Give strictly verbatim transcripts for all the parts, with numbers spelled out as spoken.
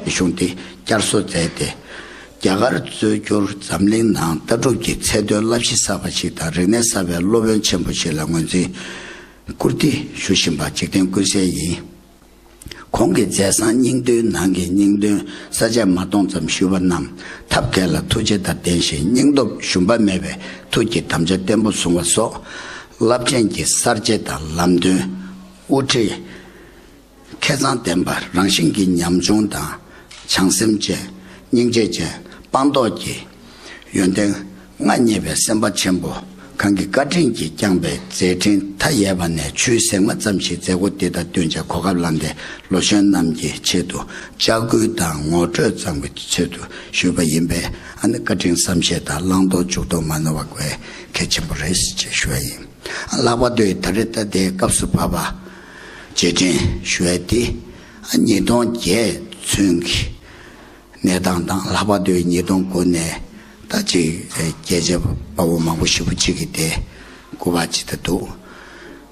གཞུང་དེ་བསྐྱར་གསོ་མཛད་དེ། རྒྱ་གར་གཙོས་བསྒྱུར་འཛམ་གླིང་ནང་ལྟ་གྲུབ་ཀྱི་ཚད་མཐོའི་བསླབ་གཞི་གསར་པ་ཞིག་དང་རིག་གནས་གསར་པའི་སློབ་དཔོན་ཆེན་པོ་ཞིག་ལ་ངོས་འཛིན་བཀུར་སྟི་ཞུ་བཞིན་པ་འཇིག་རྟེན་ཀུན་གསལ་ཡིན། ཁོང་གི་མཛད་བཟང་སྙིང་དོན་ནང་གི་སྙིང་དོན་ས་བཅད་མ་སྟོང་ཙམ་ཞུས་པ་རྣམས་ཐབས་མཁས་ལ་ཐུགས་རྗེ་དང་ལྡན་ཞིང་སྙིང་སྟོབས་ཞུམ་པ་མེད་པའི་ཐུགས་ཀྱི་དམ་བཅའ་བརྟན་པོ་བཟུང་བ་སོགས། རླབས་ཆེན་གྱི་གསར་བརྗེ་དང་ལམ་སྟོན། དབུ་ཁྲིད། མཁས་མཛངས་ལྡན་པ། རང་བཞིན་གྱི་ཉམ་ཆུང་དང་། བྱང་སེམས་ཅན། སྙིང་རྗེ་ཅན། སྤངས་རྟོགས་ཀྱི་ཡོན་ཏན་མངའ་བརྙེས་པའི་སེམས་དཔའ་ཆེན་པོ་གང་གི་བཀའ་དྲིན་གྱིས་བསྐྱངས་པའི་མཛད་འཕྲིན་མཐའ་ཡས་པ་ནས་ཆུད་ཟོས་མ་ཙམ་ཞིག་མཛད་སྒོ་འདི་དང་བསྟུན་བྱས་གོ་སྐབས་བླངས་ཏེ་ལོ་གཞོན་རྣམས་ཀྱི་ཆེད་དུ་ལྕག་སྐུལ་དང་ངོ་སྤྲོད་ཙམ་གྱི་ཆེད་དུ་ཞུས་པ་ཡིན་པས། ཨ་ནི་བཀའ་དྲིན་བསམ་ཤེས་དང་བླང་དོར་འཇུག་ལྡོག་མ་ནོར་བ་དགོས་གལ་ཆེན་པོ་རེད་ཅེས་ཞུ་བ་ཡིན། ལྷག་པར་དུ་ད་རེས་ད་ལྟའི་སྐབས་སུ་བབས་པ་རྗེས་དྲན་ཞུ་ཡས་དེ་ཉིས་སྟོང་བརྒྱད་ཚུན་གྱི་གནས་སྟངས་དང་། ལྷག་པར་དུ་ཉིས་སྟོང་དགུ་ནས་ད་ཅིག་རྒྱལ་གཅེས་དཔའ་བོ་མང་པོ་ཞེ་པོ་ཅིག་གིས་དེ་སྐུ་པར་ཅིག་ད་འདུག་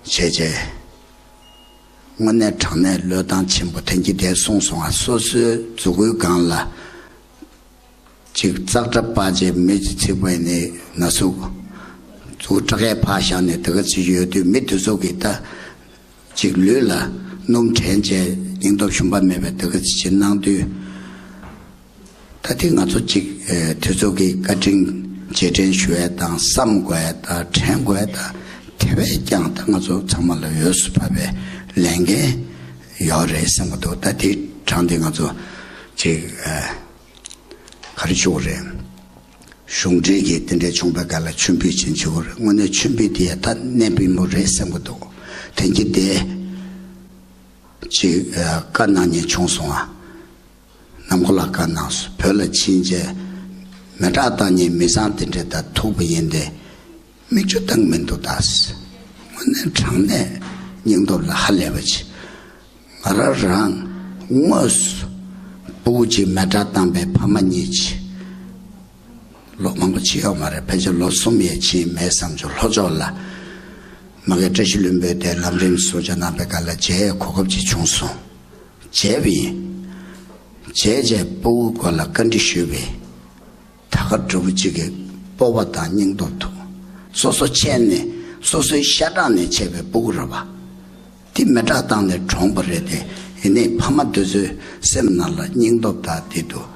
བྱས་རྗེས། དངོས་གནས་དྲང་གནས་བློས་བཏང་ཆེན་པོ། དེང་གི་དེ་གསུངས་སོང་ང་། སོ་སོའི་མཛུ་གུའི་སྒང་ལ་ཅིག་ཙག་སྒྲ་སྤར་རྗེས་མི་ཚིག་པ་ནི་ན་ཟུག་མཛུ་གུ་སྐྲ་ཁལ་ཕར་བཞག་ནས་དེ་ག་ཚོད་ཡོད་དུས། མི་དེ་ཚོ་གིས་ད་ཅིག་ལུས་ལ་སྣུམ་དྲན་བྱས་སྙིང་སྟོབས་ཞུམ་པ་མེད་པའི་དེ་ག་ཚོད་ཅིག་གནང་དུས། ད་དེ་ང་ཚོ་ཅིག་ཨེ་དེ་ཚོ་གི་བཀའ་དྲིན་རྗེས་དྲན་ཞུ་ཡས་དང་། བསམ་དགོས་ཡས་དང་། དྲན་དགོས་ཡས་དང་། དེ་བས་ཀྱང་ད་ང་ཚོ་ཚང་མ་ལ་འོས་སུ་བབས་པའི་ལས་འགན་ཡོད་རེད་བསམ་གྱི་འདུག་ད་དེ་དྲངས་ཏེ་ང་ཚོ་ཅིག་ཨེ་ག་རེ་ཞུ་དགོས་རེད། གཞུང་འབྲེལ་གྱི་དེ་འདྲའི་བྱུང་བའི་སྒང་ལ་མཆོད་འབུལ་ཅིག་བྱེད་དགོས་རེད། དངོས་གནས་མཆོད་འབུལ་དེ་ཡང་ད་གནད་སྨིན་པོ་རེད་བསམ་གྱི་འདུག་དེང་གི་དེ་ཅིག་ཨེ་བཀའ་གནང་མཁན་བྱུང་སོང་ང་། ནམ་མཁའ་ལ་བཀའ་གནང་སོང་། བོད་ལ་ཕྱིན་རྗེས་མེ་སྲེག་བཏང་མཁན་མི་ཚང་དེ་འདྲ་དང་ཐུག་པ་ཡིན་ཏེ། མིག་ཆུ་བཏང་མི་འདུག་ད། དངོས་གནས་དྲང་གནས་སྙིང་སྟོབས་ལ་ཧ་ལས་པ་ཅིག་ང་རང་རང་དངོས་སུ་སྤུ་གུ་གཅིག་མེ་སྲེག་བཏང་པའི་ཕ་མ་གཉིས་ཀྱི། ལོ་མང་པོ་ཅིག་ཡོད་མ་རེད། ཕལ་ཆེར་ལོ་གསུམ་ཡས་ཕྱིན་མེད་བསམ་བྱུང་། ལྷོ་ཕྱོགས་ལ་མ་གི་བཀྲ་ཤིས་ལྷུན་པོའི་དེ་ལམ་རིམ་བཟོ་བཅོས་གནང་པའི་སྐབས་ལ་མཇལ་ཡས་གོ་སྐབས་ཅིག་བྱུང་སོང་། མཇལ་བ་ཡིན། མཇལ་རྗེས་སྤུ་གུའི་སྐོར་ལ་བཀའ་འདྲི་ཞུས་པས། ད་ག་འདྲ་པོ་ཅིག་གི་སྤོབས་པ་དང་སྙིང་སྟོབས་འདུག་སོ་སོ་ཆད་ནས་སོ་སོའི་ཤ་ཁྲག་ནས་ཆད་པའི་སྤུ་གུ་རེད་པ། དེ་མེ་སྲེག་བཏང་ནས་གྲོངས་པ་རེད་དེ། ཡིན་ནའི་ཕ་མ་དེ་ཚོའི་སེམས་ནང་ལ་སྙིང་སྟོབས་དང་དེ་འདུག་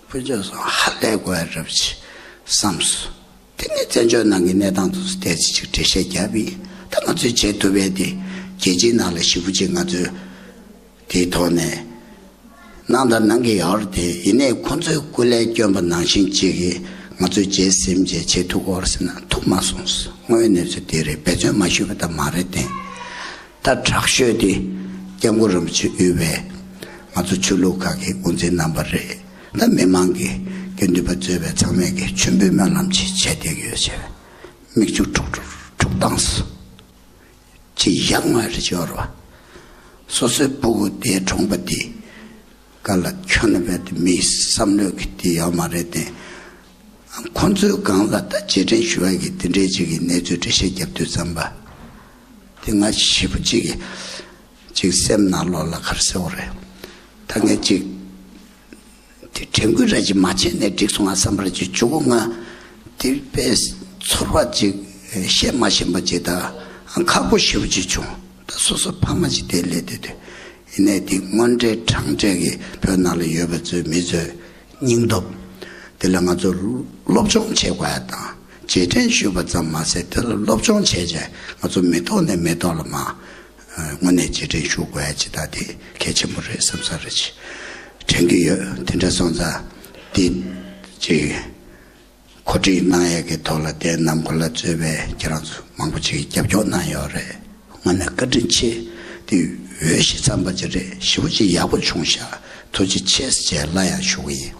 དཀོན་མཆོག་གསུམ་ཧ་ལས་དགོས་ཡ་རབ་ཆེ་བསམས་སོང་། དེ་ནས་བཙན་བྱོལ་ནང་གི་གནས་སྟངས་དེ་ཚོ་ཏོག་ཙམ་ཅིག་འགྲེལ་བཤད་བརྒྱབ་པས། ད་ང་ཚོས་བྱེད་ཐུབ་པ་དེ་རྒྱལ་སྤྱིའི་ནང་ལ་ཞེ་པོ་ཅིག་ང་ཚོས་དེའི་ཐོག་ནས་གནང་དང་གནང་གི་ཡོད་རེད་དེ། ཡིན་ནའི་ཁོང་ཚོའི་སྐུ་ལས་བསྐྱོན་པ་ནང་བཞིན་ཅིག་གིས་ང་ཚོས་བརྗེད་ཟིན་བྱས་བྱེད་ཐུབ་ཀྱི་ཡོད་རེད་ཟེར་ན་ཐུབ་མ་སོང་། དངོས་ཡོད་གནས་ཚུལ་དེ་རེད། འབད་བརྩོན་མ་ཞུས་པ་ད་མ་རེད་དེ། ད་དྲག་ཤོས་དེ་སྐྱབས་མགོན་རིན་པོ་ཆེ་དབུས་པའི་ང་ཚོ་ཆོས་ལུགས་ཁག་གི་དབུ་འཛིན་རྣམ་པ་རེད། ད་མི་མང་གི་དགེ་འདུན་པ་གཙོས་པའི་ཚང་མས་ཀྱི་མཆོད་འབུལ་སྨོན་ལམ་ཅིག་བྱས་བསྡད་ཀྱི་ཡོད་ཅེས་མིག་ཆུ་འཁྲུག་འཁྲུག་འཁྲུག་བཏང་སོང་། ཅི་ཡག་མ་རེད་ཅེས་པ། སོ་སོའི་སྤུ་གུ་དེ་གྲོངས་པ་དེ་ག་ལ་ཁྱོན་ནས་བས་དེ་མིའི་བསམ་བློ་གི་དེ་ཡོད་མ་རེད་དེ། ཁོང་ཚོའི་སྒང་ལ་ད་རྗེས་དྲན་ཞུ་བ་གི་དེ་འདྲའི་ཅིག་གི་གནས་ཚུལ་འགྲེལ་བཤད་རྒྱབ་དུས་ཙམ་པ། དེ་ང་ཞེ་པོ་ཅིག་གི་ཅིག་སེམས་ནང་ལོགས་ལ་ག་རེ་ཟེར་དགོས་རེད། ད་ངས་ཅིག་དེ་དྲན་སྐུལ་ར་ཅིག་མ་བྱས་ནས་འགྲིག་སོང་ང་བསམ་པ་ར་ཅིག་བྱུང་། ང་དེ་དཔེ་ཚོར་བ་ཅིག་བཤད་མ་ཤེས་པ་ཅིག་དང་ཁག་པོ་ཞེ་པོ་ཅིག་བྱུང་། ད་སོ་སོ་ཕ་མ་ཅིག་དེ་སླེབས་བསྡད་དུས། ཡིན་ནའི་དེ་དངོས་འབྲེལ་དྲང་འབྲེལ་གྱི་བོད་ནང་ལ་ཡོད་པ་ཚོའི་མི་ཚོའི་སྙིང་སྟོབས་དེ་ལ་ང་ཚོ་སློབ་སྦྱོང་བྱེད་དགོས་ཡ་དང་། རྗེས་དྲན་ཞུས་པ་ཙམ་མ་ཟད་དེ་ལ་སློབ་སྦྱོང་བྱས་རྗེས་ང་ཚོ་མི་ཐོག་ནས་མི་ཐོག་ལ་མར་དངོས་གནས་རྗེས་དྲན་ཞུ་དགོས་ཡ་ཅིག་ད་དེ་གལ་ཆེན་པོ་རེད་བསམ་ས་རེད་ཅིག་དྲན་གྱི་ཡོད། དེ་འདྲ་སོང་ཙང་དེ་ཅིག་གོ་སྒྲིག་གནང་ཡས་ཀྱི་ཐོག་ལ་དེ་ནམ་མཁའ་ལ་གཙོས་པའི་ཁྱེད་རང་ཚོ་མང་པོ་ཅིག་གིས་རྒྱབ་སྐྱོར་གནང་ཡོད་རེད། དངོས་གནས་བཀའ་དྲིན་ཆེ། དེ་འོས་ཤིང་འཚམས་པ་ཅིག་རེད། ཞེ་པོ་ཅིག་ཡག་པོ་བྱུང་ཤག་ཐུགས་རྗེ་ཆེ་ཟེར་སླར་ཡང་ཞུ་གི་ཡིན།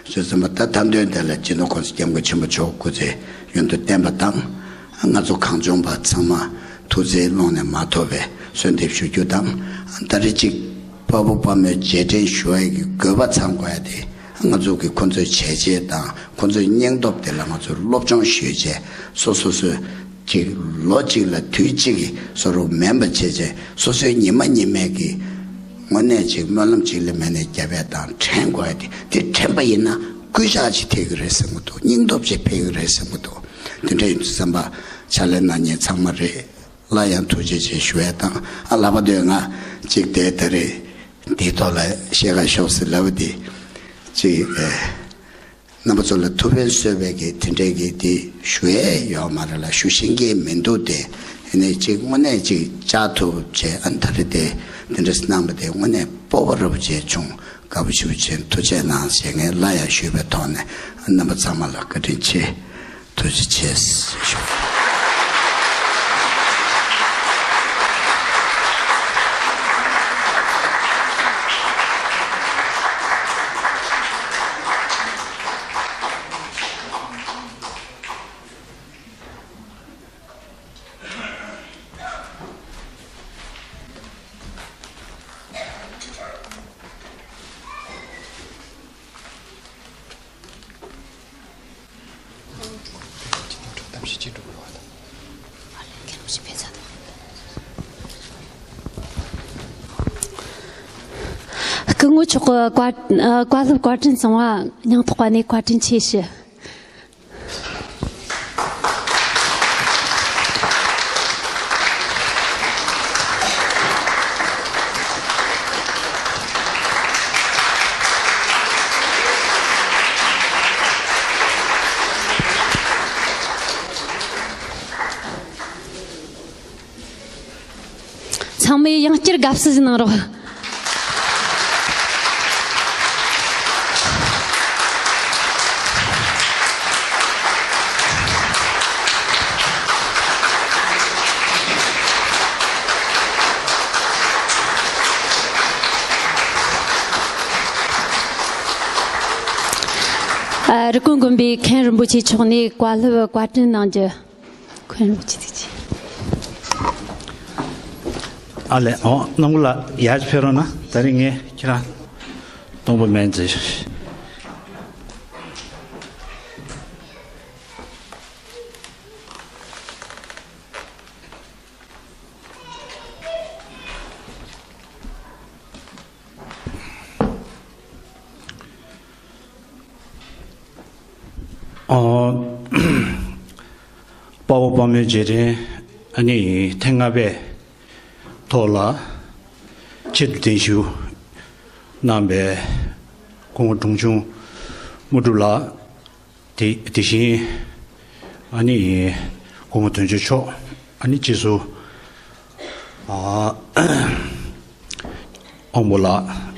བཟོད་ཚན་པ་ད་ཐམ་དོན་དེ་ལ་སྤྱི་ནོར་༸གོང་ས་༸སྐྱབས་མགོན་ཆེན་པོ་མཆོག་སྐུ་ཚེ་ཡུན་དུ་བརྟན་པ་དང་། ང་ཚོ་གངས་ལྗོངས་པ་ཚང་མ་ཐུགས་བརྩེའི་ཀློང་ནས་མ་ཐོབ་པའི་གསོལ་འདེབས་ཞུ་རྒྱུ་དང་། ད་རེས་ཅིག་དཔའ་བོ་དཔའ་མོའི་རྗེས་དྲན་ཞུ་བའི་གི་དགོས་པ་ཚང་དགོས་ཡ་དེ། ང་ཚོ་གི་ཁོ་ཚོའི་བྱས་རྗེས་དང་ཁོ་ཚོའི་སྙིང་སྟོབས་དེ་ལ་ང་ཚོས་སློབ་སྦྱོང་ཞུས་བྱས། སོ་སོ་སོའི་ཅིག་ལོ་གཅིག་ལ་དུས་གཅིག་གི་བཟོ་རུ་མིན་པ་བྱས་བྱས། སོ་སོའི་ཉི་མ་ཉི་མའི་གི་ དངོས་གནས་ཅིག་སྨོན་ལམ་གཅིག་ལས་མེད་ནས་རྒྱབ་ཡས་དང་དྲན་དགོས་ཡས་དེ། དེ་དྲན་པ་ཡིན་ན་སྐུལ་ལྕག་ཅིག་ཐེབས་ཀྱི་རེད་བསམ་གྱི་འདུག་སྙིང་སྟོབས་ཅིག་འཕེལ་གྱི་རེད་བསམ་གྱི་འདུག་དེ་འདྲ་ཡིན་དུས་ཙམ་པ་ཕྱག་ལས་གནང་མཁན་ཚང་མ་རེད། སླར་ཡང་ཐུགས་རྗེ་ཆེ་ཞུ་ཡས་དང་། ཨ་ལགས་པ་དོན་ང་གཅིག་དེ་ད་རེས་འདིའི་ཐོག་ལ་བཤད་ག་ཤོག་ཟེར་ལབ་པ་དེ་གཅིག་ཨེ། རྣམ་པ་ཚོ་ལ་ཐུགས་ཕན་གསོས་པའི་གི་དེ་འདྲའི་གི་དེ་ཞུ་ཡས་ཡོད་མ་རེད་ལ། ཞུ་ཤེས་ཀྱི་མི་འདུག་སྟེ། ཡིན་ནའི་གཅིག་དངོས་གནས་གཅིག་བཅར་ཐུབ་བྱས། ཨ་ནི་ད་རེས་དེ་དེ་འདྲ་གནང་བ་དེ་དངོས་གནས་སྤོབས་པ་རབ་བྱས་བྱུང་། དགའ་པོ་ཞེ་པོ་བྱས། ཐུགས་རྗེ་གནང་ཞེས་ངས་སླར་ཡང་ཞུས་པའི་ཐོག་ནས་རྣམ་པ་ཚང་མ་ལ་བཀའ་དྲིན་ཆེ། ཐུགས་རྗེ་ཆེ་ཞུ། སྐུ་ངོ་མཆོག་གི་བཀའ་ཨ་བཀའ་སློབ་བཀའ་དྲིན་བསམ་པ་སྙིང་ཐག་པ་ནས་བཀའ་དྲིན་ཆེ་ཞུ། ཚང་མས་ཡང་བསྐྱར་དགའ་བསུ་ཞིག་གནང་རོགས། ཨ། རི་ཀོན་དགོན་པའི་མཁན་རིན་པོ་ཆེ་མཆོག་ནས་བཀའ་སློབ་བཀའ་དྲིན་གནང་རྒྱུ། མཁན་རིན་པོ་ཆེ་ཐུགས་རྗེ་ཆེ། ཨ་ལས། འོ། རྣམ་པ་ལ་ཡར་ཕེབས་རོགས་གནང་། ད་རིང་ངས་ཁྱེད་རང་སྟོང་པ་མེད་ཟེར། ཨོ། དཔའ་བོ་དཔའ་མོའི་རྗེས་དྲན། ཨ་ནི་ཐེངས་ལྔ་པའི་ཐོག་ལ་ཆེད་དུ་གདན་ཞུ་གནང་བའི་སྐུ་ངོ་འབྲོང་ཆུང་དངོས་གྲུབ་ལགས། དེ་དེ་བཞིན་ཨ་ནི་སྐུ་ངོ་དོན་གཅོད་མཆོག། ཨ་ནི་རྗེས་སུ་ཨ་དབང་པོ་ལགས།